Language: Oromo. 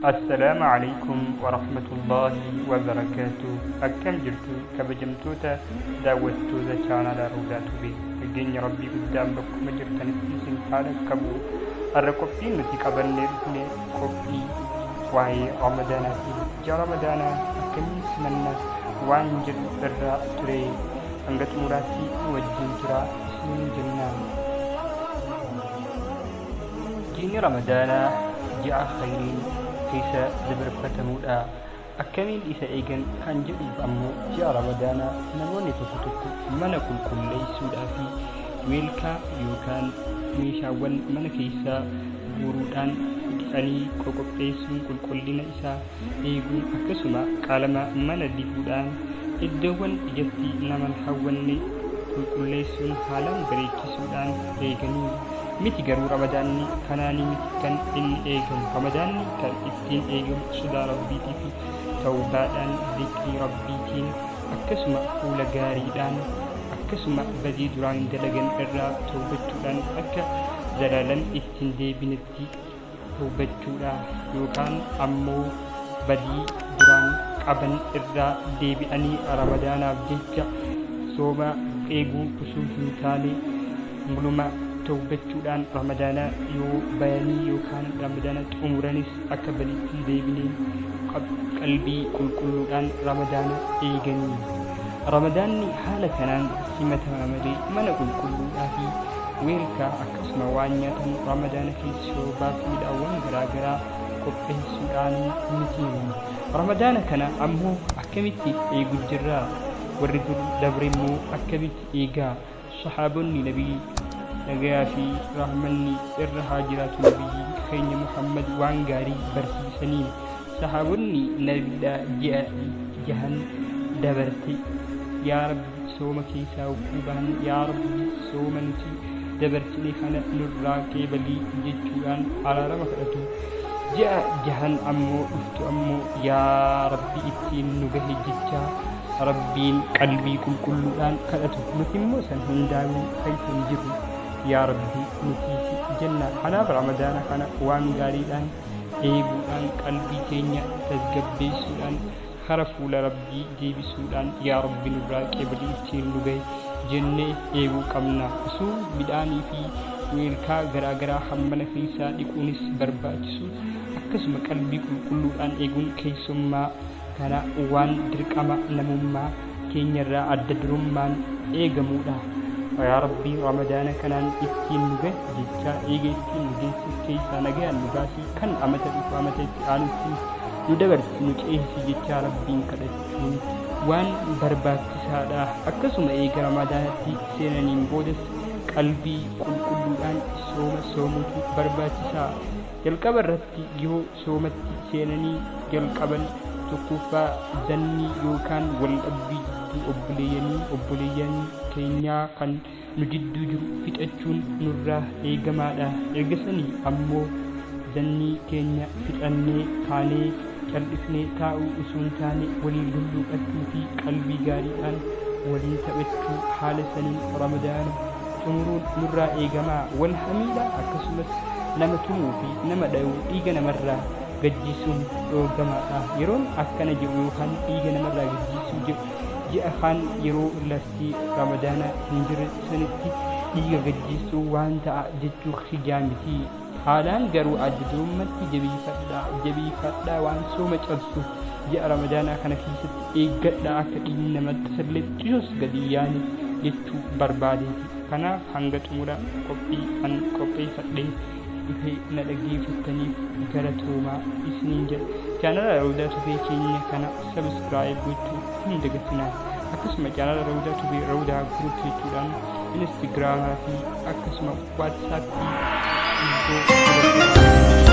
Assalaamu Aleykum Warahmatullaahi Wabarakaatuh Akkam jirtu kabajamtoota daawwattoota chaanaala Rawdaa Tube nageenya Rabbii guddaan bakkuma jirtanitti isin haa dhaqqabu har'a qophiin nuti qabannee dhufne qophii waa'ee Ramadaanaati ji'a Ramadaanaa akkamiin simanna waan jedhu irraa ture hanga xumuraatti nu wajjin turaa isiniin jenna. Jiini Ramadaanaa ji'a khayriin keessa dabarfatamuudha. Akkamiin isa eegan kan jedhuuf ammoo ji'a Ramadaanaa namoonni tokko tokko mana qulqulleessuudhaa fi weelkaa yookaan meeshaawwan mana keessaa guuruudhaan dhiqanii qoqopheessuun qulqullina isaa eeguun akkasuma qalama mana dibuudhaan iddoowwan ijatti nama hin hawwanne qulqulleessuun haalaan bareechisuudhaan eeganii miti garuu ramadaanni kanaanii miti kan inni eegamu ramadaanni kan ittiin eegamu sodaa rabbiitii fi tawbaadhaan zikrii rabbiitiin akkasuma fuula gaariidhaan akkasuma badii duraan dalagan irraa tawbachuudhaan akka zalaalam ittiin deebinetti tawbachuudha yookaan ammoo badii duraan qaban irraa deebi'anii ramadaanaaf jecha sooma eeguu osoo hin taane muluma tawbachuudhaan ramadaana yoo bayanii yookaan ramadaana xumuranis akka badiitti hin deebineen qalbii qulqulluudhaan ramadaana eeganii. Ramadaanni haala kanaan simatama malee mana qulqulluudhaa fi weelkaa akkasuma waan nyaatamu ramadaana keessa shoorbaaf midhaawwan garaa garaa qopheessuudhaan miti. Ramadaana kana ammoo akkamitti eegu jirra? Warri dur dabre immoo akkamitti eegaa? Sahaabonni Nabii nagayaa fi rahmanni irra haa jiraatu Nabiyyiin keenya Muhammad waan gaarii barsiisaniin sahaabonni Nabiidha ji'a jahan dabarte yaa Rabbi sooma keessaa hogguu bahan yaa Rabbi sooma nuti dabarsine kana nurraa qeebali jechuudhaan araarama kadhatu. Ji'a jahan ammoo dhuftu ammoo yaa Rabbi ittiin nu gahe jechaa Rabbiin qalbii qulqulluudhaan kadhatu. Nuti immoo san hundaanuu keessa hin jirru. Yaa Rabbi nu tiisi jenna. Kanaaf Ramadaana kana waan gaariidhaan eeguudhaan qalbii teenya tasgabbeessuudhaan kara fuula Rabbii deebisuudhaan yaa Rabbi nurraa qeebali ittiin nu gahi jennee eeguu qabna. Osoo midhaanii fi weelkaa garaa garaa hammana keessaa dhiquunis barbaachisu akkasuma qalbii qulqulluudhaan eeguun keessummaa kana waan dirqama namummaa keenyarraa adda durummaan eegamuudha. Yaa Rabbi Ramadaana kanaan ittiin nu gahi jechaa eega ittiin nu geesses keessaa nagayaan nu baasi kan amata dhufu amata itti aanutti nu dabarsi nu ceesisi jechaa Rabbiin kadhachuun waan barbaachisaadha. Akkasuma eega Ramadaanatti seenaniin boodas qalbii qulqulluudhaan sooma soomuutu barbaachisa. Jalqaba irratti yoo soomatti seenanii jalqaban tokkoffaa zannii yookaan wal dhabbii jidduu obboleeyyanii obboleeyyan keenyaa kan nu jidduu jiru fixachuun nurraa eegamaadha. Erga sanii ammoo zannii keenya fixannee kaanee cal'ifnee taa'uu osoo hin taane waliin lulluuqachuu fi qalbii gaariidhaan waliin taphachuu haala saniin ramadaana xumuruun nurraa eegama. Wal hamiidha akkasumas nama tumuu fi nama dhayuu dhiiga namarraa gajjiisuun dhoorgamaadha. Yeroon akkana jedhu yookaan dhiiga namarraa gajjiisuu jedhu ji'a kaan yeroo lafti ramadaana hin jirre sanitti dhiiga gajjiisuu waan ta'a jechuu kiyyaa miti. Haalaan garuu adda durummatti jabeeyfadhaa jabeeyfadhaa waan sooma cabsu ji'a ramadaanaa kana keessatti eeggadhaa akka dhiigni nama tasallee xisos gadi hin yaane jechuu barbaadeeti. Kanaaf hanga xumura qophii an qopheeyfadhee dhufee na dhaggeeyfattaniif galatoomaa isiniin jedha. Chaanala Rawdaa Tube keenya kana subscribe gochuu hin dagatinaa. Akkasuma chaanala Rawdaa Tube Rawdaa Group jechuudhaan Instagram fi akkasuma WhatsApp iddoo